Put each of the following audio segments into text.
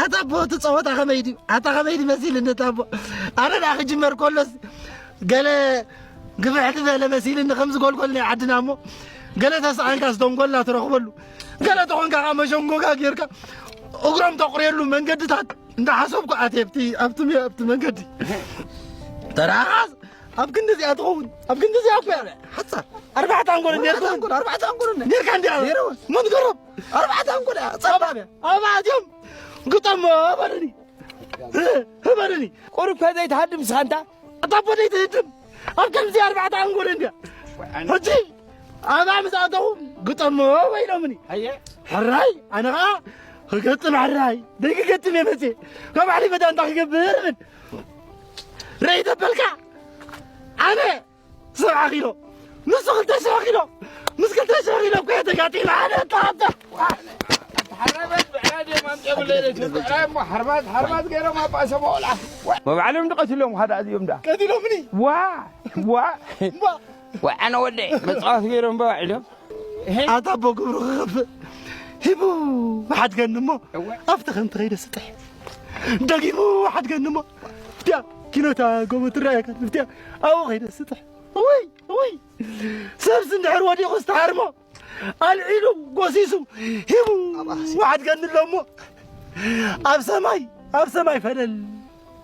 ኣታ ኣቦ እቲ ጸወታ ከመይ ድዩ? ኣታ ከመይ ድዩ መሲልኒ ኣታ ኣቦ? ኣነ ደኣ ክጅመር ከሎስ ገለ ግፍሕ ዝበለ መሲልኒ ከምዚ ጎልጎል ናይ ዓድና እሞ ገለ ተሰኣንካ ዝተንጎልና ትረኽበሉ ገለ ተኾንካ ከዓ መሸንጎጋ ጌርካ እግሮም ተቑርየሉ መንገድታት እንዳሓሰብኩ ኣትየ ኣብቲ ኣብቲ ኣብቲ መንገዲ ተረኻስ ኣብ ክንዲ እዚኣ ትኸውን ኣብ ክንዲ እዚኣ እኮ እያ ሓፃር ኣርባዕተ ኣንጎል እንዴርካ ኣርባዕተ ኣንጎል ኣርባዕተ ኣንጎል እንዴ ኔርካ እንዲያ ኔርዎ። መትገሮም ኣርባዕተ ኣንጎል እያ ጸባብ እያ ኣባ እዚኦም ግጠሞ በለኒ በለኒ ቁሩብ ከዘይትሃድም ስኻ እንታ ኣታ ቦደይ ትህድም ኣብ ከምዚ ኣርባዕተ ኣንጎል እንዲያ ሕጂ ኣባ ምስ ኣተኹ ግጠሞ በኢሎምኒ ኣየ ሕራይ ኣነ ኸዓ ክገጥም ሕራይ ደይክገጥም እየ መፅየ ካብ ባዕለይ መዳ እንታይ ክገብር እብል ርእይ ተበልካ ኣነ ሰብዓ ኪሎ ንሱ ክልተ ሽሕ ኪሎ ምስ ክልተ ሽሕ ኪሎ እኮ እየ ተጋጢመ ኣነ ተሓተ ሓራይ በል ብዕራይ ድዮም ኣምፅኦም ለይለይት ብዕራይ እሞ ሓርማዝ ሓርማዝ ገይሮም ኣባእሰሞ ቆልዓ መባዕሎም ድቐትሎም ሓደ ኣዚኦም ዳ ቀቲሎምኒ ዋ ዋ እምባ ዋ ኣነ ወደ መፃወት ገይሮም በባዕሎም ኣታ ኣቦ ግብሩ ክኸፍእ ሂቡ ሓድገኒ እሞ ኣብቲ ከምቲ ከይደ ስጥሕ ደጊሙ ሓድገኒ እሞ ብትያ ኪኖታ ጎቦ ትረኣየካ ብትያ ኣብኡ ከይደ ስጥሕ ውይ ውይ ሰብሲ እንድሕር ወዲቑ ዝተሃርሞ ኣልዒሉ ጎሲሱ ሂቡ ሓድገኒ ኣሎ እሞ ኣብ ሰማይ ኣብ ሰማይ ፈለል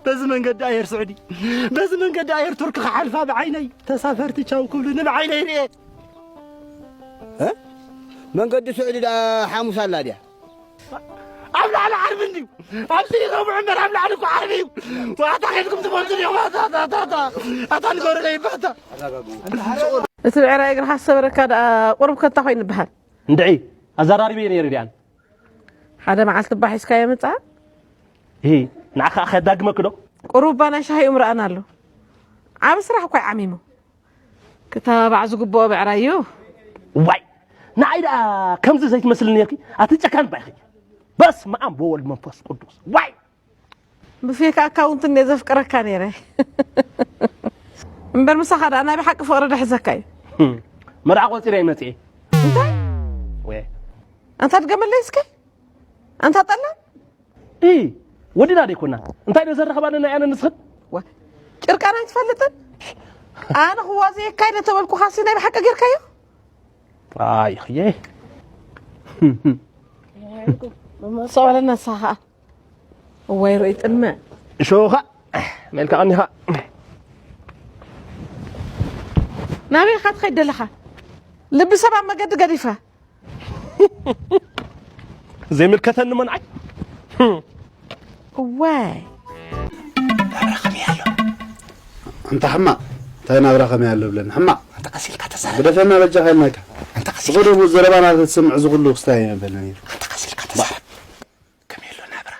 በዚ መንገዲ ኣየር ስዑዲ በዚ መንገዲ ኣየር ቱርኪ ክሓልፋ ብዓይነይ ተሳፈርቲ ቻው ክብሉኒ ብዓይነይ ርኤ መንገዲ ስዑዲ ደኣ ሓሙስ ኣላ ድያ ኣብ ላዕሊ ዓርቢ እንድዩ ኣብዚ ረቡዕ እምበር ኣብ ላዕሊ እኮ ዓርቢ እዩ ዋታ ከድኩም ትፈልጡ ዲኹም ኣታ ንገሩ ለይባታ እቲ ብዕራይ እግርኻ ዝሰበረካ ደኣ ቁሩብ ከንታ ኮይኑ ይበሃል እንድዒ ኣዘራሪበ ነይረ ድኣን ሓደ መዓልቲ እባ ሒዝካዮ ምጻእ ሂ ንዓኻ ከዳግመኪ ዶ ቁሩብ እባ ናይ ሻሂ እምርኣና ኣሎ ዓቢ ስራሕ እኳ ዓሚሙ ክታባዕ ዝግብኦ ብዕራይ እዩ ዋይ ንዓይ ደኣ ከምዚ ዘይትመስልኒ ነርኪ ኣቲ ጨካን ባይኺ በስመ ኣብ ወወልድ መንፈስ ቅዱስ ዋይ ብፌክ ኣካውንት እንደ ዘፍቅረካ ነይረ እምበር ምሳኻ ደኣ ናይ ብሓቂ ፍቕሪ ደሕዘካ እዩ መርዓ ቆፂረ ይመፅኤ እንታይ ወየ ኣንታ ድገመለይ እስከ ኣንታ ጠላም እይ ወዲና ደይኮና እንታይ ዶ ዘረኸባና ናይ ኣነ ንስኽን ጭርቃን ኣይትፈልጥን ኣነ ክዋዘየካ ኢለ ተበልኩኻሲ ናይ ብሓቂ ጌርካዮ ኣይኽየ ሰዋለና ንስኻ ኸዓ እዋይ ርእይ ጥልመ እሾኻ መልካ ቀኒኻ ናበይ ኢኻ ትኸይድ ዘለኻ ልቢ ሰብ ኣብ መገዲ ገዲፍካ ዘይምልከተኒ መንዓይ እዋይ ኣንታ ሕማቕ እንታይ ናብራ ከመይ ኣሎ ብለኒ ሕማቕ ኣንታ ቀስ ኢልካ ተዛረብ ግደፈና በጃኻ ኢልናካ ኣንታ ቀስ ኢልካ ብጎደቡ ዘረባና ተትሰምዕ እዚ ኩሉ ክስታይ እየ በለኒ ኣንታ ቀስ ኢልካ ተዛረብ ከመይ ኣሎ ናብራ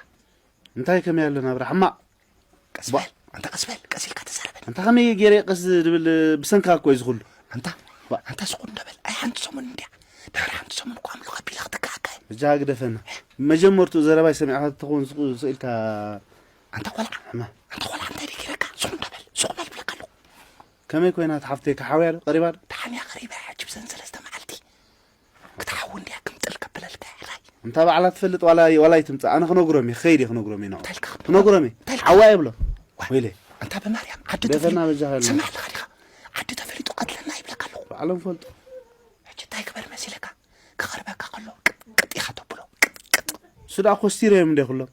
እንታይ ከመይ ኣሎ ናብራ ሕማቕ ቀስ በል ኣንታ ቀስ በል ቀስ ኢልካ ተዛረበኒ ኣንታ ከመይ ገይረ ቀስ ድብል ብሰንካ እኮ እዩ ዝኹሉ ኣንታ ኣንታ ስቑ እንዶ በል ኣይ ሓንቲ ሰሙን እንድያ ድሕሪ ሓንቲ ሰሙን እኮ ኣምልኾ ኣቢለ ክትከኣካ እየ በጃኻ ግደፈና መጀመርትኡ ዘረባይ ሰሚዕካ ተትኸውን ስቕ ኢልካ ኣንታ ቆልዓ ኣንታ ቆልዓ እንታይ ደይ ገይረካ ስቑ እንዶ በል ስቑ በል ብለካ ኣለኹ ከመይ ኮይና እቲ ሓፍተይ ክሓውያ ዶ ቀሪባ ዶ ደሓን እያ ቀሪባ እያ ሕጂ ብዘን ሰለስተ መዓልቲ ክትሓዊ እንድያ ክምጥል ከብለልካ እያ ሕራይ እንታ ባዕላ ትፈልጥ ዋላ ዋላ ይትምጻእ ኣነ ክነግሮም እየ ክኸይድ እየ ክነግሮም እየ ንዕኦም እንታይ ኢልካ ክትብሎ? ክነግሮም እየ እንታይ ኢልካ? ሓዋ የብሎ ወይለ ኣንታ ብማርያም ዓዲ ደፈና ተፈሊ በጃኻ ኢልና። ስምዕ ኣለኻ ዲኻ ዓዲ ተፈሊጡ ቀትለና ይብለካ ኣለኹ ባዕሎም ፈልጡ ሕጂ እንታይ ግበር መሲለካ ክቐርበካ ከሎ ቅጥቅጥ ኢኻ ተብሎ ቅጥቅጥ እሱ ደኣ ኮስቲረ እዮም እንደ ኩሎም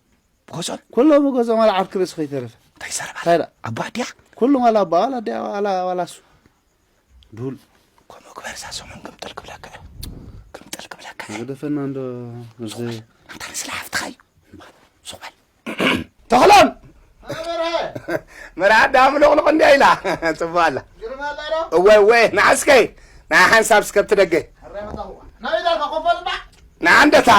ብገዝኦም ኩሎም ብገዝኦም ዋላ ዓርኪ ርእሲ ከይተረፈ እንታይ ይዛረብ እንታይ ደኣ ኣቦ ኣዲያ ኩሎም ዋላ ኣቦ ዋላ ኣዲያ ዋላ ዋላ እሱ ዱል ከምኡ ግበር እዛ ሰሙን ግምጥል ክብለካ እየ ግምጥል ክብለካ እየ ዝደፈና እንዶ እዚ ኣንታ ንስለ ሓፍትኻ እዩ ሱቕ በል ተኽሎም መርዓት ደኣ ምልቕልቕ እንድያ ኢላ ጽቡቕ ኣላ እወ እወ ንዓስከይ ንዓ ሓንሳብ እስከ ብቲ ደገ ንዓ እንደታ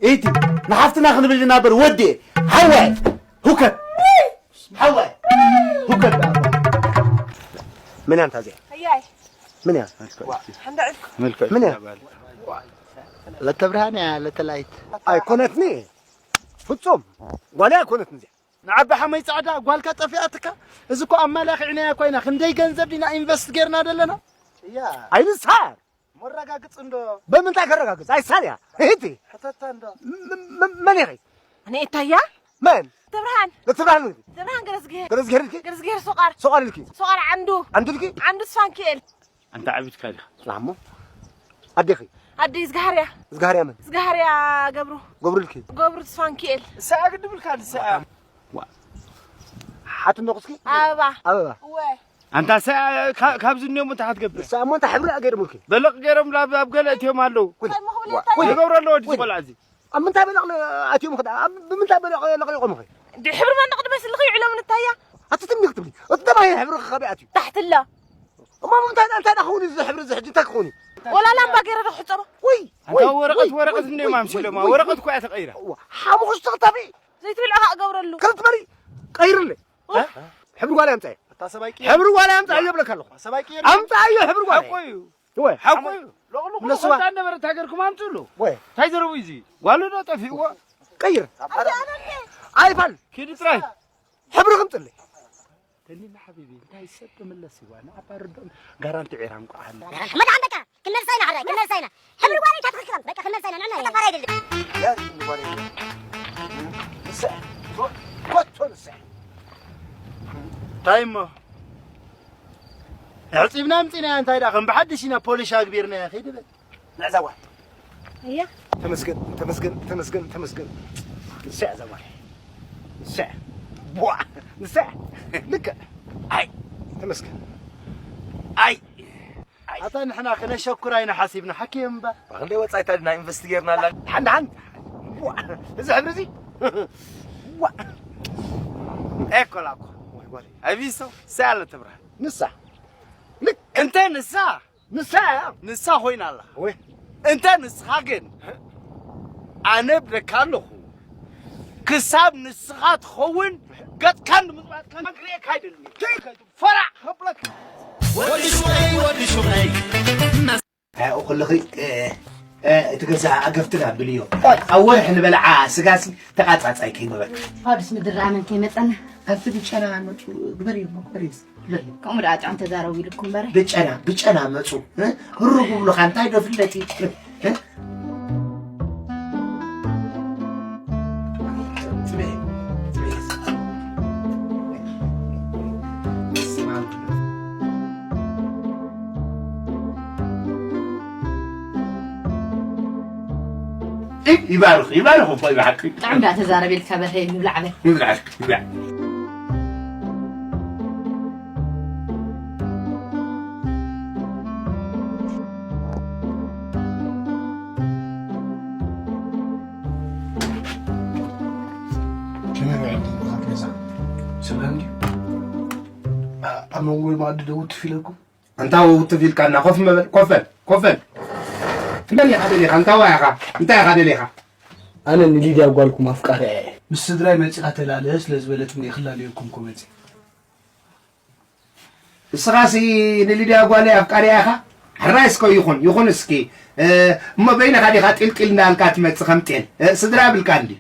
ኢቲ ንሓፍትና ክንብል ኢና በር ወዲ ሓወይ ሁከት ሓወይ ሁከት ምን ያንታ ዚያ ኣያይ ምን ያ ሓንዳ ዕልኩ ምልክዕ ምን ያ ለተብርሃን እያ ለተላይት። ኣይኮነትኒ፣ ፍጹም ጓል ኣይኮነትኒ እዚኣ። ንዓቢ ሓመይ ጻዕዳ ጓልካ ጠፊኣትካ። እዚ እኮ ኣማላኺዕናያ ኮይና፣ ክንደይ ገንዘብ ዲና ኢንቨስት ጌርና ዘለና። እያ። ኣይንስሓር። መረጋግጽ እንዶ። በምንታይ ከረጋግጽ? ኣይሳልያ። እህቲ። ሕተታ እንዶ። ም- ም- መን ኢኺ? ኣነ እታያ? መን? ተብርሃን። ለተብርሃን ኢኺ? ተብርሃን ገረዝግሄር። ገረዝግሄር ኢልኪ? ገረዝግሄር ሶቃር። ሶቃር ኢልኪ? ሶቃር ዓንዱ። ዓንዱ ኢልኪ? ዓንዱ ስፋንኪኤል። ኣንታ ዓቢድካ ዲኻ? ላሞ። ኣዴኺ? ኣደይ ዝጋሃርያ። ዝጋሃርያ መን? ዝጋሃርያ ገብሩ። ገብሩ ኢልኪ? ገብሩ ስፋንኪኤል። ሰኣ ግድብልካ ሰኣ። ሓትኖ ክስኪ? ኣበባ። ኣበባ። እወ። ኣንታ ሰኣ ካ- ካብዚ እኒኦም እንታይ ክትገብር? ሰኣ እሞ እንታይ ሕብሪ ገይሮምልኪ? በለቕ ገይሮም ላብ- ኣብ ገለ እትዮም ኣለዉ። ኩል። እንታይ ምኽብል ዋ- እንታይ? ኩል። ይገብሩ ኣለዎ ድዚ ወይ። ቆልዓ እዚ። ኣብ ምንታይ በለቕ ለ- ኣትዮም ኽዳ? ኣብ ብምንታይ በለቕ ለቒቖም ኸ? ድሕሪ መን ቅድመ ስልኺ ይዕሎም ንታያ? ኣቲ ትምኒ ክትብሊ። እቲ ደማ ይሄ ሕብሪ ክኸቢ ኣትዩ። ታሕትላ። እሞ ብምንታይ እንታይ ዳ ክኸውን እዚ ሕብሪ እዚ ሕጂ እንታይ ክኸውን እዩ? ወላ ላምባ ገይረ ዶ ክሕጸቦ? ወይ። ኣንታ ወይ፣ ወረቐት ወይ፣ ወረቐት ወይ፣ እንደ ወይ፣ ማምሲሎማ ወይ፣ ወረቐት ወይ። እኮ እያ ተቐይራ። ዋ፣ ሓሙኽሽቲ ክታቢ ዘይትብልዖ ከኣ እገብረሉ። ከልትበሪ ቀይርለ። እ? ሕብሪ ጓል ኣምጻእ። ኣታ ሰባይ ቀይር። ሕብሪ ጓል ኣምጻእ ይብለካ ኣለኹ። ሰባይ ቀይር። ኣምጻእ ኣዮ ሕብሪ ጓል። ሓቆ እዩ። ወይ። ሓቆ እዩ። ሎቕልቑ እነሱ ባ- ቆልጣ ነበረ ታገርኩም ኣምጽእሉ። ወይ። እንታይ ዘረቡ እዩ እዚ? ጓሉ ዶ ጠፊእዎ? ቀይር። ኣባራ። ኣይፋል። ኪዲ ጥራይ። ሕብሪ ክምጽልይ። ተሊና ሓቢቢ እንታይ ሰብ ተመለስ ይዋ ንኣባርዶም ጋራንቲ ዒራን ቋዓን። መድሓን በቃ ክንመልሳ ኢና፣ ሕራይ ክንመልሳ ኢና። ሕብሪ ጓል እንታይ ትኽክል በቃ ክንመልሳ ኢና፣ ንዕና ኢና። ተፋራ ኣይደለም። ያ ጓል። ንስሕ። ኮቶ ንስሕ። እንታይ እሞ? ኣዕጺብና ኣምጺናያ፣ እንታይ ደኣ ከም ብሓድሽ ኢና ፖሊሽ ኣግቢርናያ፣ ከይድ በል። ንዕዘዋ። እያ። ተመስገን፣ ተመስገን፣ ተመስገን፣ ተመስገን። ንስሕ ዘዋ። ንስሕ። ቧ። ንስሕ። ልክዕ። ኣይ። ተመስገን። ኣይ። ኣታ ንሕና ክነሸኩራ ኢና ሓሲብና፣ ሓኪም እምበር። ክንደይ ወጻኢ ታዲና ኢንቨስት ጌርና ኣላ። ሓንቲ ሓንቲ። ቧ። እዚ ሕብሪ እዚ። ቧ። ኤኮላኮ። ወይ ጓለይ። ኣቢሶ፣ ሰኣለ ትብራ። ንሳ። ልክ። እንተ ንሳ። ንሳ እያ። ንሳ ኮይና ኣላ። ወይ። እንተ ንስኻ ግን፣ ኣነ እብለካ ኣለኹ፣ ክሳብ ንስኻ ትኸውን፣ ገጽካን ንምጽባጥካን ክርእየካ ኣይደልን። ፈራዕ ከብለካ። ወዲ ሹመይ፣ ወዲ ሹመይ። ኣይ፣ ኣብኡ ከለኺ፣ እ፣ እ፣ እቲ ገዛ ኣገፍትና ኣብልዮ። ኣብ ወርሒ ንበልዓ ስጋሲ ተቓጻጻይ ከይበበካ። ፋዱስ ምድር ኣመን ከይመጸና። ኣብቲ ብጨና መጹ ግበርዮ፣ ግበርዮ። ከምኡ ደኣ ጨው እንተዛረቡ ኢልኩም በረ። ብጨና፣ ብጨና መጹ፣ እ? ህሩግ ብሉኻ፣ እንታይ ዶ ፍለጥ እዩ? እ? እ፣ ይባርኽ፣ ይባርኽ እኮ እዩ ብሓቂ። ብጣዕሚ ደኣ ተዛረብ ኢልካ በርሀ፣ ይብላዕ በል። ይብላዕ፣ ይብላዕ። ከመይ ውዒልኩም ብኻት ገዛ? ሰላም ድዩ? ኣ-፣ ኣብ መንጎ መኣዲ ደው ትፍ ኢለኩም? ኣንታ ውትፍ ኢልካና፣ ኮፍ መበል፣ ኮፍ በል፣ ኮፍ በል። መን ኢኻ ደሊኻ? እንታይ ኢኻ? እንታይ ኢኻ ደሊኻ? ኣነ ንሊድያ ጓልኩም ኣፍቃሪያ እየ። ምስ ስድራይ መጺኻ ተላለ ስለ ዝበለትኒ እየ ክላለየኩም እኮ መጺእ። ንስኻሲ ንሊድያ ጓለይ ኣፍቃሪያ ኢኻ? ሕራይ እስከ ይኹን፣ ይኹን እስኪ። እ፣ እሞ በይንኻ ዲኻ ጢልጢል እንዳልካ ትመጽእ ከም ጤል? እ፣ ስድራ ብልካ እንዲ።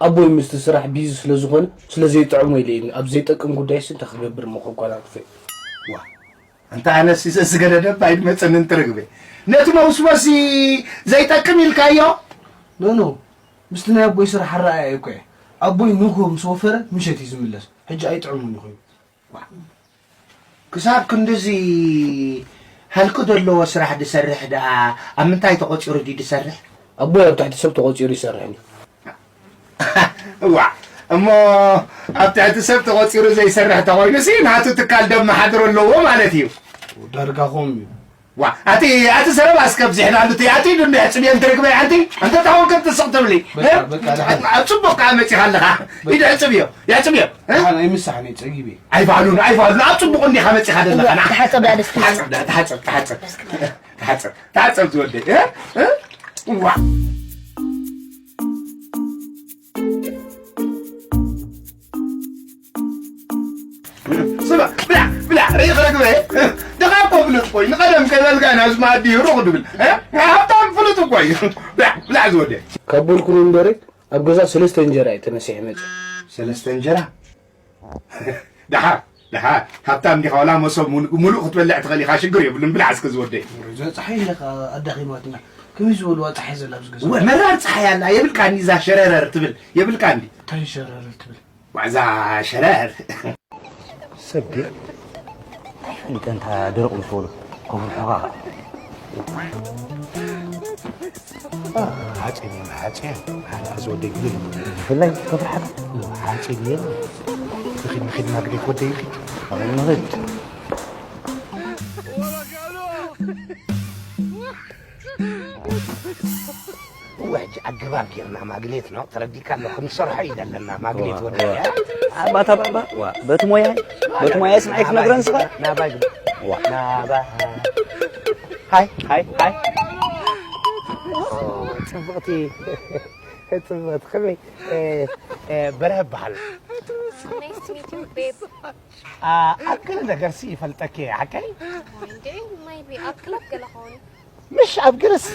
ኣቦይ ምስቲ ስራሕ ቢዚ ስለ ዝኾነ፣ ስለ ዘይጥዕሞ ኢለ እየ፣ ኣብ ዘይጠቅም ጉዳይሲ እንታይ ክገብር እሞ ከጓናጽፍ እየ። ዋ፣ ኣንታ ኣነሲ ዘዝገደደ እባ ኣይድመጸንን ትርግበ። ነቲ መውስቦሲ ዘይጠቅም ኢልካዮ? ኖ፣ ኖ፣ ምስቲ ናይ ኣቦይ ስራሕ ኣረኣእያ እኮ እየ። ኣቦይ ንግሆ ምስ ወፈረ ምሸት እዩ ዝምለስ። ሕጂ ኣይጥዕሙን እዩ ኮይኑ። ዋ። ክሳብ ክንድዚ ሃልኪ ዘለዎ ስራሕ ድሰርሕ ደኣ ኣብ ምንታይ ተቖጺሩ ድዩ ድሰርሕ? ኣቦይ ኣብ ትሕቲ ሰብ ተቖጺሩ ይሰርሕ እዩ። እዋ፣ እሞ ኣብ ትሕቲ ሰብ ተቖጺሩ ዘይሰርሕ ተኾይኑሲ ናቱ ትካል ደመሓድሮ ኣለዎ ማለት እዩ። ዳርጋ ከምኡ እዩ። ዋ፣ ኣቲ፣ ኣቲ ዘረባ እስከ ኣብዚሕናሉ፣ እቲ፣ ኣቲ ኢዱ እንዶ የሕጽብዮ እንትርግበ፣ ኣንቲ፣ ኣንተ ታውን ከም ትስቕ ትብሊ። በቃ፣ እ? በቃ፣ ደሓን። ኣብ ጽቡቕ ከኣ መጺኻ ኣለኻ። በቃ። ኢዱ ኣሕጽብዮ፣ የሕጽብዮ፣ እ? ደሓን፣ ኣይምሳሕን እየ፣ ጸጊበ እየ። ኣይፋሉን፣ ኣይፋሉን፣ ኣብ ጽቡቕ እንዲኻ መጺኻ ዘለኻ፣ ንዓ። ተሓጸብ ደኣ ደስ ትብል። ተሓጸብ ደኣ፣ ተሓጸብ፣ ተሓጸብ። ተሓጸብ፣ ተሓጸብ ዝወደይ፣ እ? እ? ዋ። ስማ፣ ብላ፣ ብላ፣ ርኢኽ ረግበ፣ ድኻ እኮ ፍሉጥ እኮ እዩ። ንቐደም ከይበልካ ናብዚ መኣዲ ሩቕ ድብል፣ እ? ሃብታም ፍሉጥ እኮ እዩ። ብላዕ፣ ብላዕ ዝወደ። ካብ ቦልኩን እምበሪ ኣብ ገዛ ሰለስተ እንጀራ እዩ ተነሲሐ መጽ። ሰለስተ እንጀራ? ደሓር፣ ደሓር። ሃብታም ዲኻ? ዋላ መሶብ ሙሉ-፣ ሙሉእ ክትበልዕ ትኽእል ኢኻ፣ ሽግር የብሉን። ብላዕ እስከ ዝወደይ። እዛ ጸሓይ ኢኻ ኣዳኺማትና። ከመይ ዝበልዋ ጸሓይ ዘላ ኣብዚ ገዛ? ወ-፣ መራር ጸሓይ ኣላ። የብልካ እንዲ እዛ ሸረረር ትብል። የብልካ እንዲ። እንታይ ሸረረር ትብል? ዋዛ ሸረር። ሰብ ድየ? እንታይ ፈሊጠ እንታ ደረቕ ምስ በሉ ከጉርሖኻ ኸኣ። ሓፂን እዮም፣ ሓፂን። ሓፂን ወደይ ግድል። ብፍላይ ከፍርሓካ። ሓፂን እዮም። ንኺድ፣ ንኺድ ማግኔት ወደይ ንኺድ። ንኺድ። እወ፣ ሕጂ ኣገባብ ጌርና ማግኔት ነው። ተረዲካ ኣሎ። ክንሰርሖ እዩ ዘለና ማግኔት ወደ። ዋ፣ ዋ። ኣባ ተባባ፣ ዋ፣ በቲ ሞያይ፣ በቲ ሞያይ ስምዐይ ክትነግረን ስኻ? ናባይ ግባ። ዋ። ናባ-፣ ሃይ፣ ሃይ፣ ሃይ። ጽብቕቲ፣ ጽብቕቲ። ከመይ? እ፣ እ፣ በርሀ እበሃል። Nice to meet you, babe. ኣ፣ ኣብ ገለ ነገርሲ ይፈልጠኪ እየ፣ ሓቀይ? እንዴ፣ maybe ኣብ ክለብ ገለ ኸውን። ምሽ ኣብ ገለስ፣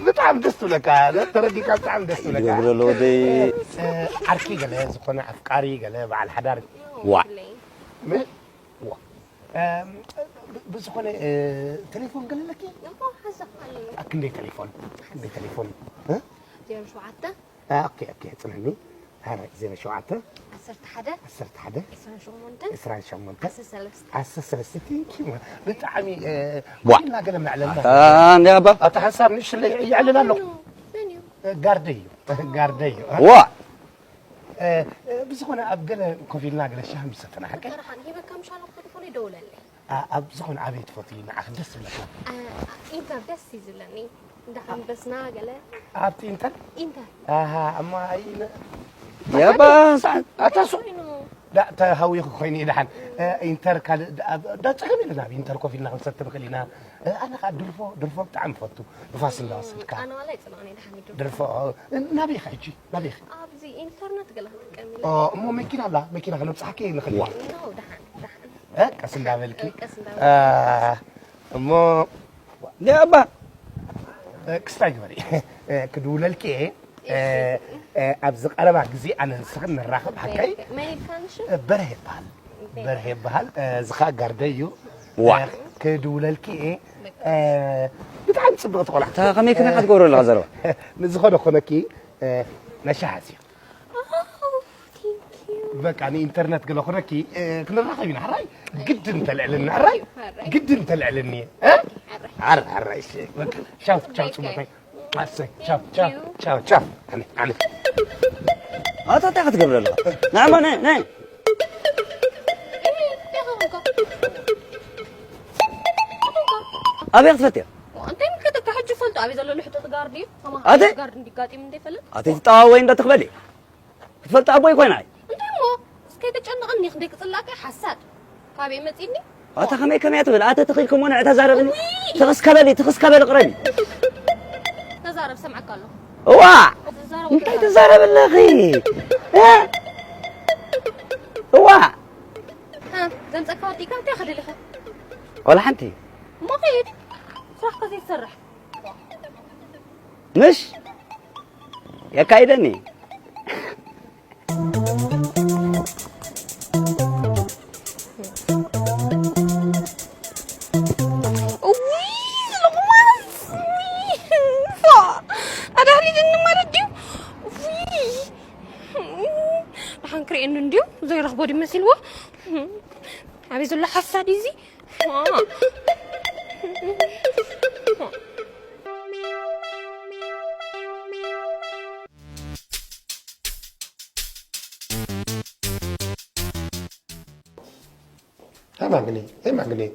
ብጣዕሚ ደስ ትብለካ፣ ተረዲካ ብጣዕሚ ደስ ትብለካ። ይገብረ ኣሎ ወደይ። እ፣ ዓርኪ ገለ፣ ዝኾነ ኣፍቃሪ ገለ፣ በዓል ሓዳር። ዋ። ምን? ዋ። እም፣ ብ-፣ ብዝኾነ፣ እ፣ ቴሌፎን ገለ ኣለኪ? እሞ፣ ሓዛ ኣለኒ። ኣ፣ ክንደይ ቴሌፎን? ክንደይ ቴሌፎን? እ? ዜሮ ሸውዓተ። ኣ፣ ኦኬ፣ ኦኬ፣ ጽንሕኒ። ሃረ፣ ዜሮ ሸውዓተ። ዓሰርተ ሓደ። ዓሰርተ ሓደ። ዕስራን ሸሞንተን። ዕስራን ሸሞንተን። ዓሰርተ ሰለስተ። ዓሰርተ ሰለስተ፣ thank you። ብጣዕሚ፣ እ፣ ዋ። ኢልና ገለ ምዕለልና። ኣታ፣ እንደ ኣባ። ኣታ ሓንሳብ ንእሽለይ ይዕልል ኣለኹ። መን እዩ? መን እዩ? እ፣ ጋርደይ እዩ። ጋርደይ እዩ። ዋ። እ፣ እ፣ ብዝኾነ ኣብ ገለ ኮፍ ኢልና ገለ ሻሂ ምስ ሰተና ሓቀይ? ደሓን ሂበካ ምሻሎ ክፉ ይደውለለይ። ኣ-፣ ኣብ ዝኾነ ኣበይ ትፈትዊ ንዓኺ ደስ ዝብለካ? ኣ-፣ ኢንተር ደስ እዩ ዝብለኒ። እንዳ ኣንበስና ገለ። ኣብቲ ኢንተር? ኢንተር። ኣሃ፣ እሞ ኣይ ነ-፣ የባ፣ ሰዓት ኣታ ሱ-፣ ኮይኑ። ዳ-፣ ተሃዊኹ ኮይኑ እዩ ደሓን። እ፣ ኢንተር ካልእ ዳ-፣ ዳ-፣ ጸገም የለን፣ ኣብ ኢንተር ኮፍ ኢልና ክንሰቲ ንኽእል ኢና። እ፣ ኣነ ኸኣ ድርፎ፣ ድርፎ ብጣዕሚ እፈቱ። ንፋስ እንዳወሰድካ። ኣነ ዋላ ይጽልኣኒ ደሓን እዩ ድርፎ። ድርፎ፣ እ፣ ናበይ ኢኻ ሕጂ? ናበይ ኢኻ? ኣብዚ ኢንተርነት ገለ ክጥቀም ኢለ። ኦ፣ እሞ መኪና ኣላ፣ መኪና ከነብጽሓኪ ንኽእል ኢና። ኖ፣ ደሓን፣ ደሓን። እ፣ ቀስ እንዳበልኪ። እ፣ ቀስ እንዳበልኪ። እ፣ እሞ እንደ ኣባ። እ፣ ክስታይ ግበሪ። እ፣ ክድውለልኪ እየ። እ፣ እሺ። እ፣ ኣብዚ ቀረባ ግዜ ኣነ ንስኽን ንራኸብ፣ ሓቀይ? መን ኢልካ ንሹ? እ፣ በርሀ ይበሃል። በርሀ። በርሀ ይበሃል። እ፣ እዚ ኸኣ ጋርደይ እዩ። ዋ። እ፣ ክድውለልኪ እየ። እ፣ ብጣዕሚ ጽብቕቲ ቆልዓ። እታ ከመይ ከመይ ኢኻ ትገብሮ ኣለኻ ዘረባ? ንዝኾነ ኮነኪ፣ እ፣ ናይ ሻሂ ኣዝዩ። ኦ፣ thank you። በቃ ንኢንተርነት ገለ ኩነኪ፣ እ፣ ክንራኸብ ኢና፣ ሕራይ? ግድን ተልዕልኒ፣ ሕራይ? ሕራይ። ግድን ተልዕልኒ፣ እ? ሕራይ። ሕራይ፣ ሕራይ፣ እሺ። በቃ፣ ቻው፣ ቻው፣ ባይ፣ ጽቡቀይ። ባይ። ኣሰይ፣ ቻው፣ ቻው፣ thank you። ቻው፣ ቻው። ኣነ፣ ኣነ። ኣታ እንታይ ክትገብር ኣለኻ? ንዓማ፣ ናይ፣ ናይ። ኣበይ ክትፈትያ? እንታይ ምልከተካ? ሕጂ ፈልጦ ኣበይ ዘሎ ልሕጡጥ ጋርድ እዩ? ኣተ? ጋርድ እንዲጋጢም እንደ ይፈልጥ? ኣተ ትጠዋወይ እንዳ ትኽበሊ? ክትፈልጥ ኣቦይ ኮይና እይ። እንታይ እሞ? እስከ ተጨንቐኒ፣ ክንደይ ክጽላእካ ሓሳድ። ካበይ መጺኒ? ኣታ ከመይ ከመይ ትብል? ኣተ ተኺልኩሞ ንዕ ተዛረብኒ። ውይ! ትኽስ ከበሊ፣ ትኽስ ከበሊ ቅረቢ። ተዛረብ፣ ሰምዓካ ኣለኹ። እዋ! ተዛረብ፣ እንታይ ተዛረብ። ትዛረብ ኣለኺ? እ? እዋ! ሃ፣ ዘምጸካ ወዲእካ እንታይ ከደሊኻ? ወላ ሓንቲ። እሞ ከይድ። ስራሕካ ዘይትሰርሕ። ምሽ? የካይደኒ። እውይ፣ ሎቕማጽ፣ እውይ፣ ፋ፣ ኣዳህሊልኒ ማለት ድዩ? እውይ፣ ደሓን ክርእየኒ እንድዩ፣ ዘይረኽቦ ድዩ መሲልዎ? ኣበይ ዘሎ ሓሳድ እዩ እዚ? Hei, Magni. Hei, Magni.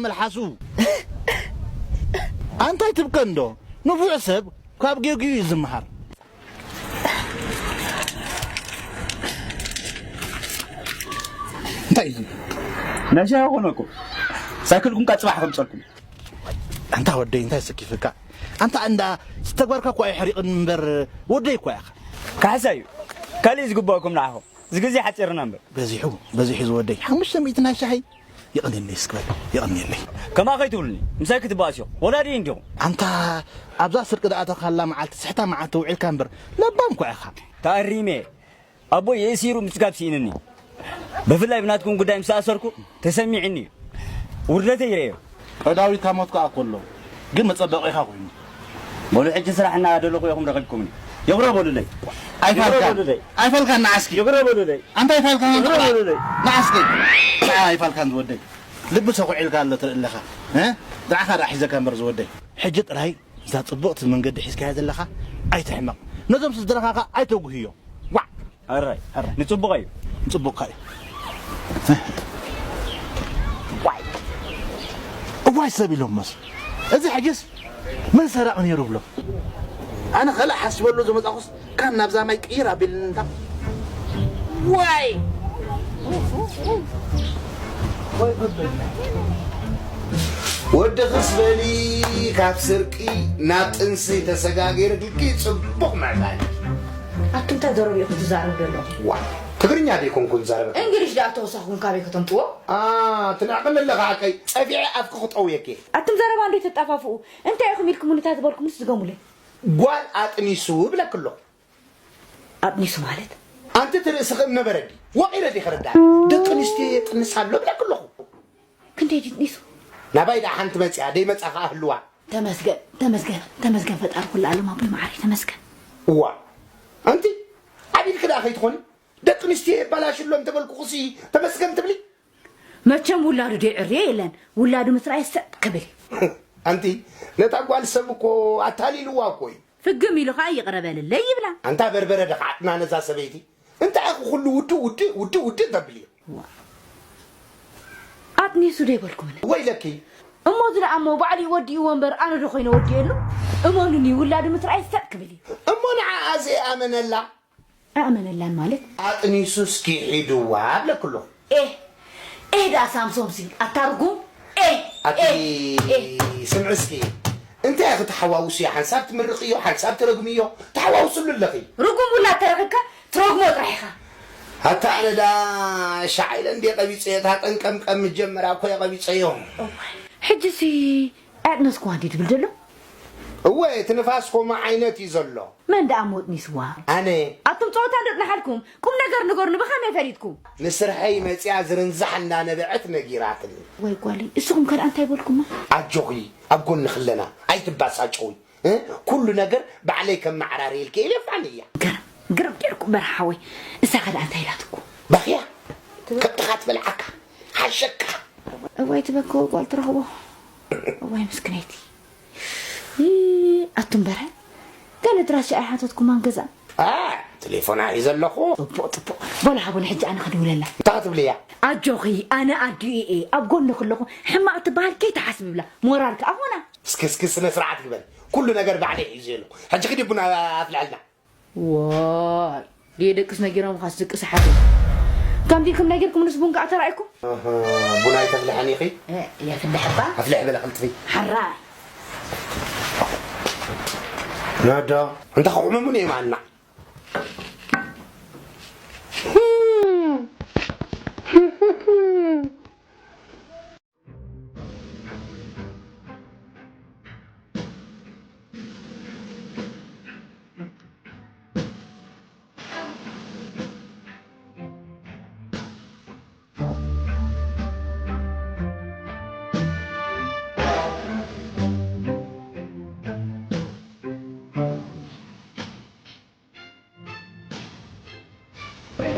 መልሓሱ ኣንታይ ትብከ እንዶ? ንፉዕ ሰብ ካብ ጌግኡ እዩ ዝመሃር። እንታይ እዩ? ናይ ሻሂ ኮነ እኮ። ሳይክልኩም ቃ ጽባሕ ከምጸልኩም። ኣንታ ወደይ እንታይ ሰኪፍካ? ኣንታ እንዳ ዝተግባርካ እኮ ኣይሕሪቕን እምበር ወደይ እኮ ኢኻ። ካሕሳ እዩ። ካልእ ዝግበኣኩም ንዓኹም። እዚ ግዜ ሓጺርና እምበር። በዚሑ፣ በዚሑ ዝወደይ። ሓሙሽተ ሚእቲ ናይ ሻሂ። የቐንየለይ እስኪ በል፣ የቐንየለይ። ከማኸይ ትብሉኒ፣ ምሳይ ክትበኣስ ኢኹም። ወላዲ እንዲኹም። ኣንታ ኣብዛ ስርቂ ዝኣተኻላ መዓልቲ፣ ስሕታ መዓልቲ ውዒልካ እምበር፣ ለባም እኳ ኢኻ። ተኣሪመ። ኣቦይ የእሲሩ ምጽጋብ ስኢንኒ። ብፍላይ ብናትኩም ጉዳይ ምስ ተኣሰርኩ ተሰሚዕኒ እዩ። ውርደተይ ይረዮ። ቀዳዊት ካብ ሞት ከኣ ከሎ፣ ግን መጸበቒኻ ኮይኑ። በሉ ሕጂ ስራሕ እናደለኹ ኢኹም ረኺብኩምኒ። ይቕረ በሉለይ። ኣይፋልካን። ይቕረ በሉለይ። ኣይፋልካን ንዓስኪ። ይቕረ በሉለይ። ኣንታ ኣይፋልካን ይቕረ በሉለይ። ንዓስኪ። ንዓ ኣይፋልካን ዝወደይ። ልቢ ሰኹዕ ኢልካ ኣሎ ትርኢ ኣለኻ። እ? ንዓኻ ደኣ ሒዘካ እምበር ዝወደይ። ሕጂ ጥራይ እዛ ጽብቕቲ መንገዲ ሒዝካያ ዘለኻ ኣይትሕመቕ። ነዞም ስድራኻ ከኣ ኣይተጉህዮም። ዋዕ! ኣራይ፣ ኣራይ። ንጽቡቕ እዩ። ንጽቡቕካ እዩ። ዋይ! እዋይ ሰብ ኢሎም መስ-፣ እዚ ሕጅስ መን ሰራቒ ነይሩ ብሎ? ኣነ ካልእ ሓሲበሉ ዝመጻኹስ ካን ናብዛ ማይ ቅይር ኣቢልኒ እንታ። ዋይ! ወዲ ክስ በሊ ካብ ስርቂ ናብ ጥንሲ ተሰጋጊርልኪ ጽቡቕ ምዕባለ። ኣቱም እንታይ ዘረባ ኢኹም ትዛረቡ ዘለኹም? ዋ፣ ትግርኛ ደይኮንኩ ዝዛረበ። እንግሊሽ ደኣ ተወሳኹም ካበይ ከተምጽዎ? ኣ፣ ትንዕቕኒ ኣለኻ ሓቀይ። ጸፊዐ ኣፍኪ ክጠውየኪ። ኣቱም ዘረባ እንዶ ተጣፋፍኡ። እንታይ ኢኹም ኢልኩምኒ እታ ዝበልኩምንስ ድገሙለይ። ጓል ኣጥኒሱ ብለኪ ኣለኹ። ኣጥኒሱ ማለት? ኣንቲ እቲ ርእስኺ እምነበረድ እዩ። ወቒረ ድየ ከረድኣኪ? ደቂ ኣንስትዮ የጥንስ ኣሎ ብለኪ ኣለኹ። ክንደይ ድዩ ኣጥኒሱ? ናባይ ደኣ ሓንቲ መጺኣ፣ ደይመጻ ከኣ ህልዋ። ተመስገን፣ ተመስገን፣ ተመስገን ፈጣሪ ኩሉ ዓለም ኣቦይ መዓረይ፣ ተመስገን። እዋ፣ ኣንቲ ዓቢድኪ ደኣ ከይትኾኒ? ደቂ ኣንስትዮ የባላሹ ኣሎ እንተበልኩኹሲ ተመስገን ትብሊ? መቸም ውላዱ ደይዕርዮ የለን፣ ውላዱ ምስ ረኣየ ሰጥ ክብል እዩ። ኣንቲ፣ ነታ ጓል ሰብ እኮ ኣታሊልዋ እኮ እዩ። ፍግም ኢሉ ኸኣ ይቕረ በልለይ ይብላ። ኣንታ በርበረ ደኽዓትና ነዛ ሰበይቲ። እንታይ ኢኹ ኩሉ ውድእ፣ ውድእ፣ ውድእ፣ ውድእ ተብልዮ? ዋ። ኣጥኒሱ ዶ ኣይበልኩምን? ወይለኪ። እሞ እዚ ደኣ እሞ ባዕሉ እዩ ወዲእዎ እምበር ኣነ ዶ ኮይነ ወዲኤሉ? እመኑኒ፣ ውላዱ ምስ ረኣየ ሰጥ ክብል እዩ። እሞ ንዓኣ ዘይኣመነላ? ኣእመነላን ማለት? ኣጥኒሱ እስኪ ሒድዋ እብለኪ ኣለኹ። ኤህ፣ ኤህ ደኣ ሳምሶምሲ፣ ኣታ ርጉም፣ ኤህ፣ ኣቲ ኤህ፣ ኤህ። ስምዒ እስኪ፣ እንታይ ኢኺ ተሓዋውስዮ? ሓንሳብ ትምርቕዮ፣ ሓንሳብ ትረግምዮ፣ ተሓዋውስሉ ኣለኺ። ርጉም ውላድ ተረኺብካ ትረግሞ ጥራሕ ኢኻ። ኣታ ኣነ ደኣ ሻዕ ኢለ እንድየ ቀቢጸዮ፣ እታ ጠንቀምቀም ምስ ጀመራ እኮ እየ ቀቢጸዮ። እዋይ፣ ሕጂሲ ኣጥነስክዋ እንድዩ ትብል ዘሎ? እወ፣ እቲ ንፋስ ከምኡ ዓይነት እዩ ዘሎ። መን ደኣ እሞ ኣጥኒስዋ? ኣነ። ኣቱም ጸወታ እንዶ ኣጽናሓልኩም፣ ቁም ነገር ንገሩኒ፣ ብኸመይ ፈሊጥኩም? ንስርሐይ መጺኣ ዝርንዛሕ እናነበዐት ነጊራትኒ። ወይ ጓለይ፣ እስኹም ከ ደኣ እንታይ በልኩማ? ኣጆኺ፣ ኣብ ጎንኺ ኣለና፣ ኣይትባሳጨዊ፣ እ? ኩሉ ነገር ባዕለይ ከመዓራርየልኪ እየ ኢለ ፋን እያ። ግርም፣ ግርም ጌርኩም በርሓ ሓወይ። እሳ ከ ደኣ እንታይ ኢላትኩም? በኽያ፣ ከብትኻ ትበልዓካ፣ ሓሸካ። እዋይ ትበክዎ ጓል ትረኽቦ። እዋይ ምስክነይቲ። ይ-፣ ኣቱም በረ፣ ገለ ድራሻ ኣይሓተትኩማን ገዛ? ኣ፣ ቴሌፎና ሒዘ ኣለኹ። ጽቡቕ፣ ጽቡቕ። በሉ ሃቡኒ፣ ሕጂ ኣነ ክድውለላ። እንታይ ክትብልያ? ኣጆኺ፣ ኣነ ኣዲኡ እየ። ኣብ ጎንኺ ኣለኹ። ሕማቕ ትበሃል ከይትሓስቢ ብላ። ሞራል ከኣ ሆና። እስኪ፣ እስኪ ስነ ስርዓት ግበሪ። ኩሉ ነገር ባዕለይ ሒዘ ኣለኹ። ሕጂ ኪዲ ቡና ኣፍልሕልና። ዋይ፣ ድየ ደቅስ ነጊሮም ኻስ ድቅስ ሓቂ። ከምዚ ኢልኩም ነጊርኩም ንስ ቡን ከኣ ተራእይኩም? ኣሃ፣ ቡን ኣይተፍልሐን ኢኺ? እ፣ የፍልሕ እባ። ኣፍልሕ በለ ክልጥፊ። ሓራይ። ናዳ፣ እንታ ክሕመሙን እዮም ኣና።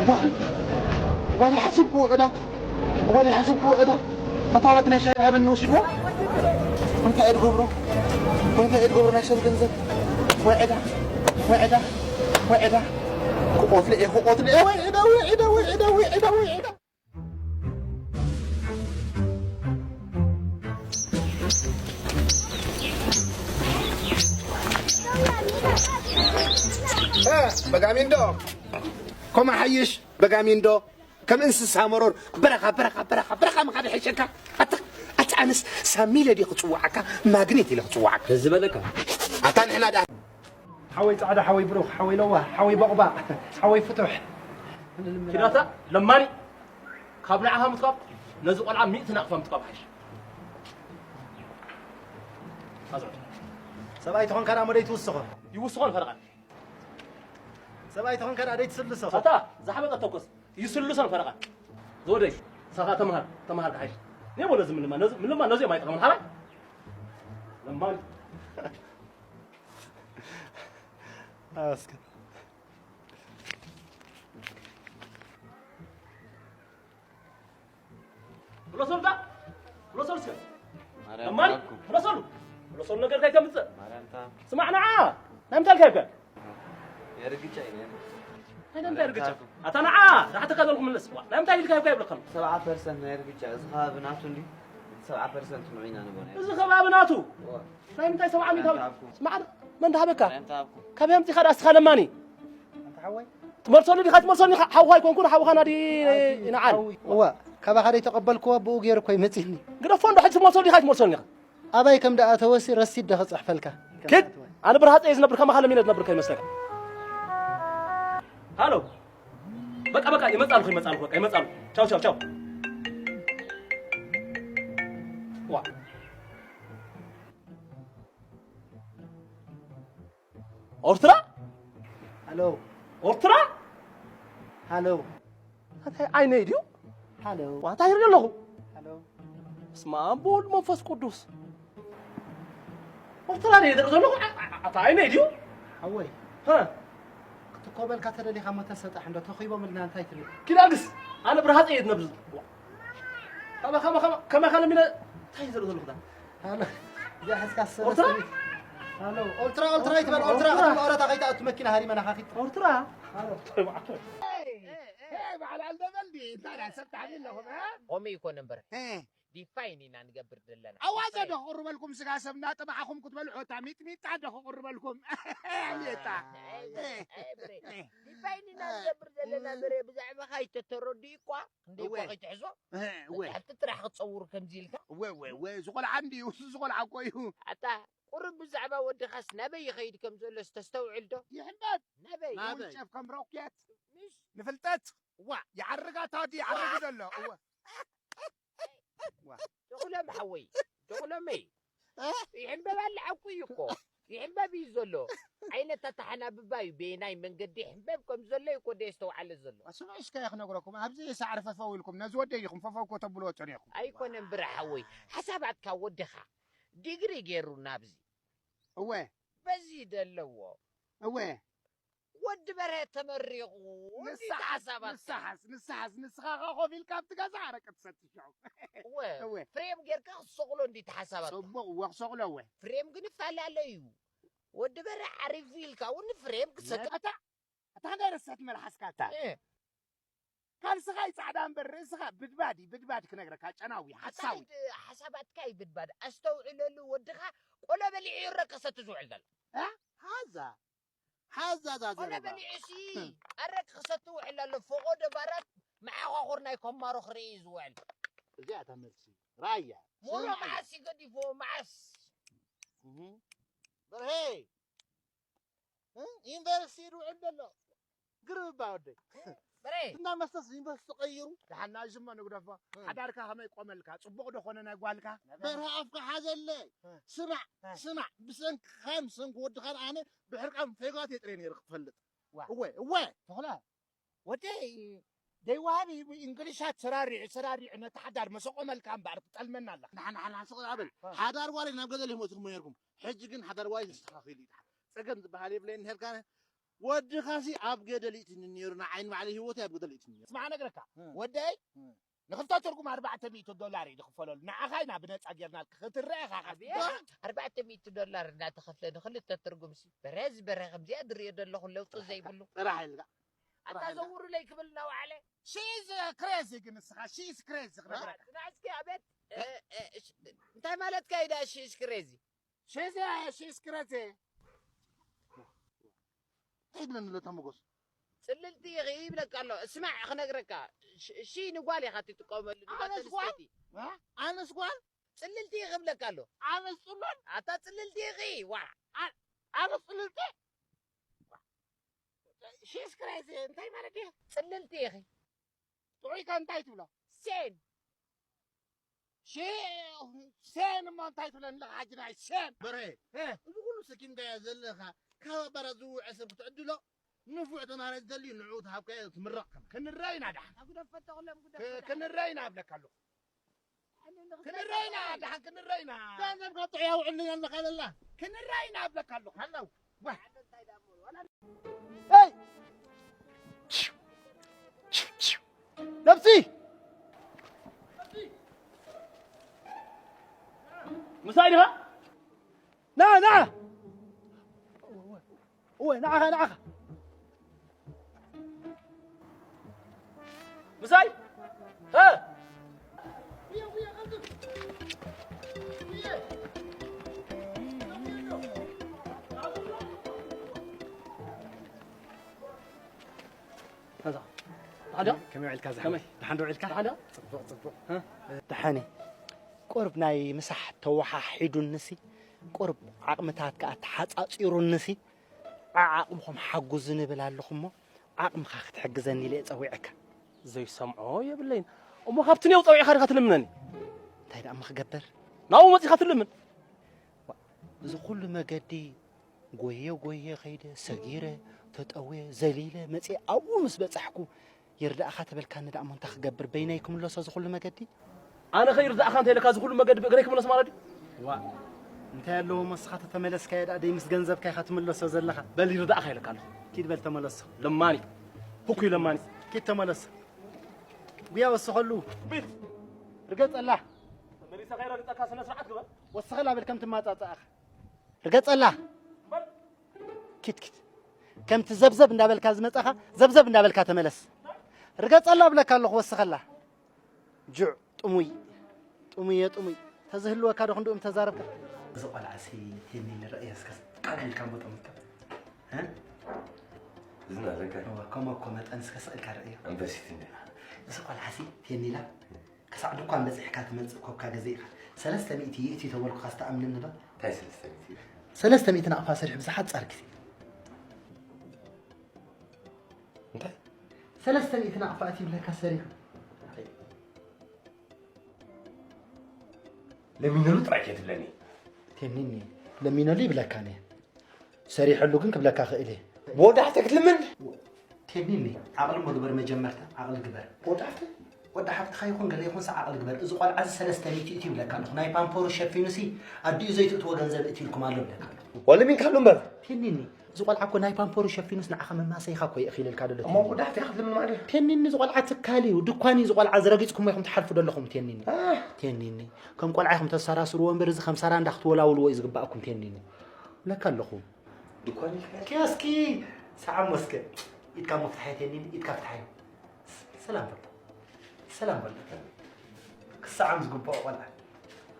እዋይ፣ እዋይ፣ ሓስብኩ ዕዳ፣ እዋይ፣ ሓስብኩ ዕዳ። ኣታ ወት ናይ ሻሂ ሃበኒ ወሲድዎ። እንታይ እየ ዝገብሮ? እንታይ እየ ዝገብሮ ናይ ሰብ ገንዘብ? ወይ ዕዳ፣ ወይ ዕዳ፣ ወይ ዕዳ። ክቆትል እየ፣ ክቆትል እየ። ወይ ዕዳ፣ ወይ ዕዳ፣ ወይ ዕዳ፣ ወይ ዕዳ፣ ወይ ዕዳ። እ፣ በጋሚንዶ፣ ኮማ ሓይሽ፣ በጋሚንዶ፣ ከም እንስሳ መሮር፣ በረኻ፣ በረኻ፣ በረኻ፣ በረኻ ምኻድ ይሕሸካ። ኣታ፣ ኣታ ኣነስ ሳሚለ ድየ ክጽውዓካ፣ ማግኔት ኢለ ክጽውዓካ። እዚ በለካ። ኣታ ንሕና ደኣ ሓወይ ጻዕዳ፣ ሓወይ ብሩኽ፣ ሓወይ ለዋህ፣ ሓወይ ቦቕባቕ፣ ሓወይ ፍቱሕ። ኪዳታ ለማኒ፣ ካብ ንዓኻ ምትኻብ ነዚ ቆልዓ ሚእቲ ናቕፋ ምጥቃም ሓይሽ። ኣዝዑ። ሰብኣይ ተኾንካ ደኣ መደይ ትውስኾ? ይውስኾ ንፈረቓ። ሰብኣይ ተኾንካ ደኣ ደይ ትስልሶ? ኣታ፣ ዝሓመቐ ተኮስ። ይስልሶ ንፈረቓ። ዝወደይ፣ ሳኻ ተምሃር፣ ተምሃር ክሓይሽ። ኔሞ ነዚ ምልማ፣ ነዚ ምልማ፣ ነዚ ማይ ጠቐም ሓራይ። ለማን። ኣስከ። ፍለሶልታ፣ ፍለሶል እስከ። ማርያም ለማኒ፣ ታብኩም። ፍለሶሉ። ፍለሶሉ ነገር እንታይ ከምጽእ? ማርያም ታብ። ስማዕ ንዓ፣ ናይ ምንታይ ልካይካ? የርግጫ እዩ፣ የርግጫ። ናይ ምንታይ ርግጫ? ማርያም ታብ። ኣታ ንዓ፣ ዝሓተካ ዘለኹ ምለስ። ዋ፣ ናይ ምንታይ ልካይካ ይብለካ? ሰብዓ ፐርሰንት ናይ ርግጫ፣ እዚ ከባቢ ናቱ እንዲ። ሰብዓ ፐርሰንት ንዑ ኢና ንብሎ። እዚ ከባቢ ናቱ? ዋ። ናይ ምንታይ ሰብዓ ሚእታዊ? ማርያም ታብኩም። ስማዕ፣ መን ድሃበካ? ማርያም ታብኩም። ካብ የምጺኻ ደኣ እስኻ ለማኒ? ኣንታ ሓወይ። ትመልሰሉ ዲኻ? ትመልሰሉ ዲኻ? ሓውኻ ኣይኮንኩን፣ ሓውኻ ናዲ ይንዓል። እዋ፣ ካባኻ ደይ ተቐበልክዎ፣ ብኡ ገይሩ እኮ ይመጽእኒ። ግደፎ እንዶ፣ ሕጂ ትመልሰሉ ዲኻ? ኣይትመልሰሉ ዲኻ? ኣባይ ከም ደኣ ተወሲ ረሲድ ዶ ክጽሕፈልካ? ኪድ! ኣነ ብርሃጸ እየ ዝነብር፣ ከማኻ ለሚነ ዝነብር ከይመስለካ። ሃሎ። በቃ፣ በቃ፣ ይመጻልኩ፣ ይመጻልኩ፣ በቃ፣ ይመጻልኩ። ቻው፣ ቻው፣ ቻው። ዋ። ኦርትራ? ሃሎ። ኦርትራ? ሃሎ። እንታይ ዓይነይ ድዩ? ሃሎ። ዋ፣ እንታይ ይርኢ ኣለኹ? ሃሎ። በስመ ኣብ ወወልድ መንፈስ ቅዱስ። ኦርትራ ድየ ዝርኢ ዘለኹ? ኣ-፣ ኣ-፣ ኣታ ዓይነይ ድዩ? ሓወይ። ሃ? ክትኮበልካ ተደሊኻ እሞ ተሰጣሕ እንዶ ተኺቦም ኢልና እንታይ ትብል? ኪዳግስ፣ ኣነ ብርሃጽ እየ ዝነብር። ከመ-፣ ከመ-፣ ከመ-፣ ከመ-፣ ከመ-፣ ከመ-፣ እንታይ ዝርኢ ዘለኹ ዳ? ሃሎ። እዚኣ ሒዝካ ዝሰበ ኦርትራ? ሰበይቲ። ሃሎ። ኦልትራ፣ ኦልትራ ይትበል፣ ኦልትራ። ኦልትራ። ኣቱም ኦረታ ከይትኣቱ መኪና ሃሪመና ካኺት። ኦርትራ? ሃሎ። ቶይ ባዕቶ። ኤ፣ ኤ፣ በዓል ኣልደበል ድዩ? እንታይ ደኣ ሰብ ትሓልዩ ኣለኹም፣ እ? ከምኡ ይኮን እምበር። እ። ዲፋይን ኢና ንገብር ዘለና። ኣዋዘ ዲፋይን። ዶ ክቕርበልኩም ስጋ ሰብ እናጠባሕኹም ክትበልዑ፣ እታ ሚጥሚጣ ዶ ክቕርበልኩም? ሚጣ። ኣይ፣ ኣይ፣ ብሬ። ዲፋይን ኢና ንገብር ዘለና፣ ብሬ፣ ብዛዕባኻ ኣይተተረድኡ እኳ፣ ክንደይ እወ። እኳ ከይትሕዞ፣ እወ። መጻሕፍቲ ጥራሕ ክትጸውሩ ከምዚ ኢልካ። እወ፣ እወ፣ እወ፣ እዚ ቆልዓ እንድዩ፣ እዚ ቆልዓ እኮ እዩ። ኣታ፣ ቁሩብ ብዛዕባ ወድኻስ ናበይ ይኸይድ ከም ዘሎስ ተስተውዕል ዶ? ይሕንበብ። ናበይ? ናበይ? ይውንጨፍ ከም ሮኬት። ምሽ? ንፍልጠት። እዋ። ይዓርግ ኣታ ወዲ ይዓርግ ዘሎ። እወ። ዋ። ዶኽሎም ሓወይ፣ ዶኽሎመይ። እ? ይሕንበብ ኣለ ሓቁ እዩ እኮ። ይሕንበብ እዩ ዘሎ። ዓይነት ኣተሓናብባ እዩ። በየናይ መንገዲ ይሕንበብ ከም ዘሎ እዩ እኮ ደየስተውዓለ ዘሎ። ስምዑ እስከ ክነግረኩም። ኣብዚ ሳዕሪ ፈፈው ኢልኩም ነዚ ወደይ ኢኹም ፈፈው እኮ ተብልዎ ጸኒሕኩም። ኣይኮነን ብረ ሓወይ። ሓሳባትካ ወድኻ ዲግሪ ገይሩ ናብዚ። እወ። በዚ ደለዎ። እወ። ወዲ በርሀ ተመሪቑ። እንዲ ንስሓስ፣ ሓሳባትካ። ንስሓስ፣ ንስሓስ፣ ንስኻ ኸዓ ኮፍ ኢልካ ኣብቲ ገዛ ኣረቂ ትሰቲ ሽዑ። እወ፣ እወ። ፍሬም ጌርካ ክትሰቕሎ እንዲ ተሓሳባትካ። ጽቡቕ፣ እወ፣ ክሰቕሎ፣ እወ። ፍሬም ግን ይፈላለ እዩ። ወዲ በርሀ ዓሪፍ ኢልካ እውን ፍሬም ክሰቅል። ኣታ፣ ኣታ ክንደይ ረሳት መልሓስካ ኣታ። እ። ካልስኻ እዩ ጻዕዳ እምበር ርእስኻ ብድባድ እዩ፣ ብድባድ ክነግረካ፣ ጨናዊ፣ ሓሳዊ። እንታይ ድ-፣ ሓሳባትካ እዩ ብድባድ። ኣስተውዕለሉ፣ ወድኻ ቆሎ በሊዑ እዩ ኣረቂ ክሰቲ ዝውዕል ዘሎ። እ? ሓዛ። ሓዛ እዛ ቆሎ ዘረባ። በሊዑ ሲ ኣረቂ ክሰቲ ውዕል ኣሎ። ፈቖዶ ባራት መዓዃኹር ናይ ኮማሮ ክርኢ እዩ ዝውዕል። እዚኣ እታ መልሲ። ራያ። ሙሉ ስምዓዮ። መዓስ እዩ ገዲፍዎ፣ መዓስ? እህ። በርሄ። እ? ዩኒቨርሲቲ ይውዕል ዘሎ። ግርም እባ ወደይ። በሬ። እና መስተስ ዩኒቨርሲቲ ቀይሩ። ደሓን ናይዝሞ ንግደፎ። እ። ሓዳርካ ከመይ ቆመልካ? ጽቡቕ ዶ ኾነ ናይ ጓልካ? በርሀ ኣፍካ ሓዘለ። እ። ስማዕ፣ እ። ስማዕ፣ ብሰንክኻን ብሰንኪ ወድኻን ኣነ ብሕርቃን ፌጋት የጥረ ነይሩ ክፈልጥ። ዋ። እወ፣ እወ። ተኽለ፣ ወደይ ደይወሃቢ እንግሊሻት ሰራሪዑ፣ ሰራሪዑ ነቲ ሓዳር መሰቆመልካ እምበኣር ትጠልመና ኣለኻ። ንሓ፣ ንሓ፣ ንሓ፣ ስቕ ኣበል። እ። ሓዳር ጓለይ ናብ ገደል ይሞትኩም ነይርኩም። ሕጂ ግን ሓዳር ጓለይ ተስተኻኺሉ እዩ። ጸገም ዝበሃል የብለይን ነርካ። ወድኻሲ ኣብ ገደል ይእትኒ ነይሩ፣ ንዓይ ንባዕለይ ህይወተይ ኣብ ገደል ይእትኒ ነይሩ። ስማዕ ነግረካ፣ እ። ወደይ እ። ንኽልተ ትርጉም ኣርባዕተ ሚእቲ ዶላር እዩ ዝኽፈለሉ። ንዓኻ ኢና ብነጻ ጌርናልካ ክትረአ ኢኻ ኣቤት! ካብቲ ኣርባዕተ ሚእቲ ዶላር እናተኸፍለ ንኽልተ ትርጉምሲ። በረ ዝበረ ከምዚኣ ዝርእዮ ዘለኹ ለውጢ ጥራሕ ዘይብሉ። ጥራሕ ኢልካ። ኣታ ጥራሕ ኢልካ። ዘውሩለይ ክብል እናወዓለ። She is crazy ግን ንስኻ፣ she is crazy ክነግረካ። ጽናዕስኪ ኣቤት፣ እ፣ እ፣ እሽ-፣ እንታይ ማለትካ እዩ ደኣ she is crazy? She is፣ she is crazy። እንታይ ይብለኒ ኣሎ እታ ሞጎስ? ጽልልቲ ኢኺ ይብለካ ኣሎ። ስማዕ ክነግረካ። ሽ-፣ ሺ ንጓል ኢኻ ትጥቀመሉ፣ ንጓል ኣነስ ጓል? ተንስተይቲ። እ? ኣነስ ጓል? ጽልልቲ ኢኺ ይብለካ ኣሎ። ኣነስ ጽሉል? ኣታ ጽልልቲ ኢኺ፣ ዋ። ኣ-፣ ኣነስ ጽልልቲ? She is crazy እንታይ ማለት እዩ? ጽልልቲ ኢኺ። ጥዑይ ከ እንታይ ትብሎ? ሴን። ሽ-፣ ሴን እሞ እንታይ ትብለኒ ኣለኻ ሓጂ ናይ ሴን? በርሀ፣ እ። እዚ ኩሉ ሰኪምካዮ ዘለኻ ካብ ኣባላት ዝውዐ ሰብ ክትዕድሎ ንፉዕ ተማሃራይ እንተልዩ ንዕኡ ትሃብካዮ ትምረቕ ከማን። ክንረኣይ ኢና ደሓን። ኣጉደፈቶ ኩሎም ጉደፍ ክ- ክንረኣይ ኢና እብለካ ኣለኹ። ክንረኣይ ኢና ደሓን ክንረኣይ ኢና። ገንዘብ ካብ ጥዑይ ኣውዕልኒ ኣለኻ ለላ። ክንረኣይ ኢና እብለካ ኣለኹ። ሃለው። ዋ። ሄይ! ነብሲ! ምሳይ ዲኻ? ና ና! እወ ንዓኻ ንዓኻ ምሳይ እ ከመይ ውዒልካ ዝሓወይ? ደሓን ዶ ውዒልካ? ጽቡቕ ጽቡቕ። ደሓኒ ቁርብ ናይ ምሳሕ ተወሓሒዱንሲ ቁርብ ዓቕምታት ከኣ ተሓጻጺሩንሲ ዓዓቕምኹም ሓጉዙኒ እብል ኣለኹ እሞ ዓቕምኻ ክትሕግዘኒ ኢለ እየ ጸዊዐካ። ዘይሰምዖ የብለይን። እሞ ካብቲ ኔው ጸዊዕካ ዲኻ ትልምነኒ? እንታይ ደኣ እሞ ክገብር? ናብኡ መጺኻ ትልምን? እዚ ኩሉ መገዲ ጎየ ጎየ ከይደ ሰጊረ ተጠውየ ዘሊለ መፅየ ኣብኡ ምስ በፃሕኩ ይርዳእኻ ተበልካኒ ደኣ እሞ እንታይ ክገብር በይነይ ክምለሶ እዚ ኩሉ መገዲ? ኣነ ከይርዳእኻ እንተ ኢለካ እዚ ኩሉ መገዲ ብእግረይ ክምለስ ማለት ድዩ? ዋ እንታይ ኣለዎ እሞ እስኻ ተተመለስካዮ ደኣ ደይ ምስ ገንዘብካ ኢኻ ትምለሶ ዘለኻ። በል ይርዳእኻ ኢለካ ኣለኹ። ኪድ በል ተመለሶ። ለማኒ ህኩይ ለማኒ። ኪድ ተመለሶ። ጉያ ወስኸሉ። ቢት ርገፀላ ተመሊሰ ከይረግፀካ ስነ ስርዓት ግበር። ወስኸላ በል ከም ትማፃፃእኻ ርገፀላ ኪትኪት ከምቲ ዘብዘብ እንዳበልካ ዝመፃኻ ዘብዘብ እንዳበልካ ተመለስ ርገፀላ እብለካ ኣለኹ ወስኸላ ጁዕ ጥሙይ ጥሙየ ጥሙይ ተዝህልወካ ዶ ክንድኡም ተዛረብካ እዚ ቆልዓ ሲ ቴኒ ንረእዮ እስከ ቃል ኢልካ እሞ ጠሙካ ዝናለካ ከመ እኮ መጠን እስከ ስቕ ኢልካ ረእዮ ኣንበሲት እንደ እዚ ቆልዓ ሲ ቴኒላ ክሳዕ ድኳን በጺሕካ ትመጽእ ኮካ ገዚእካ ሰለስተ ሚእቲ ይእቲ ተበልኩኻስ ትኣምነኒ ዶ? እንታይ ሰለስተ ሚእቲ? ሰለስተ ሚእቲ ናቕፋ ሰሪሑ ብዝሓጻር ግዜ። እንታይ? ሰለስተ ሚእቲ ናቕፋ እቲ ይብለካ ሰሪሑ። ለሚነሉ ጥራይ ከይትብለኒ። ቴኒኒ ለሚነሉ ይብለካ ነ ሰሪሐሉ ግን ክብለካ ክእል እየ። ብወዳሕተ ክትልምን? ቴኒኒ ዓቕሊ እሞ ግበር መጀመርታ ዓቕሊ ግበር። ብወዳሕተ? ወዲ ሓፍትኻ ይኹን ገለ ይኹንስ ዓቕሊ ግበር። እዚ ቆልዓ እዚ ሰለስተ ሚእቲ እቲ ይብለካ ኣለኹ። ናይ ፓምፖሩ ሸፊኑሲ ኣዲኡ ዘይትእትዎ ገንዘብ እቲ ኢልኩም ኣሎ ይብለካ ኣለኹ። ዋለሚንካሉ እምበር። ቴኒኒ እዚ ቆልዓ እኮ ናይ ፓምፖሩ ሸፊኑስ ንዓኻ መማሰይኻ እኮ የእኺለልካ ደሎ እሞ ብወዳሕተ ክትልምን ማለት እዩ? ቴኒኒ እዚ ቆልዓ ትካል እዩ ድኳን እዩ እዚ ቆልዓ እዚ ረጊጽኩሞ ኢኹም ትሓልፉ ደለኹም ቴኒኒ። ቴኒኒ ከም ቆልዓ ኢኹም ተሰራስርዎ እምበር እዚ ከም ሰራንዳ ክትወላውልዎ እዩ ዝግባኣኩም ቴኒኒ። ብለካ ኣለኹ። ድኳን ኢልካ? ኪዮስኪ ሰዓም ወስከ ኢድካ እሞ ፍትሓዮ ቴኒኒ ኢድካ ፍትሓዮ። ሰላም በሎ ሰላም በሎ ክሰዓም ዝግብኦ ቆልዓ።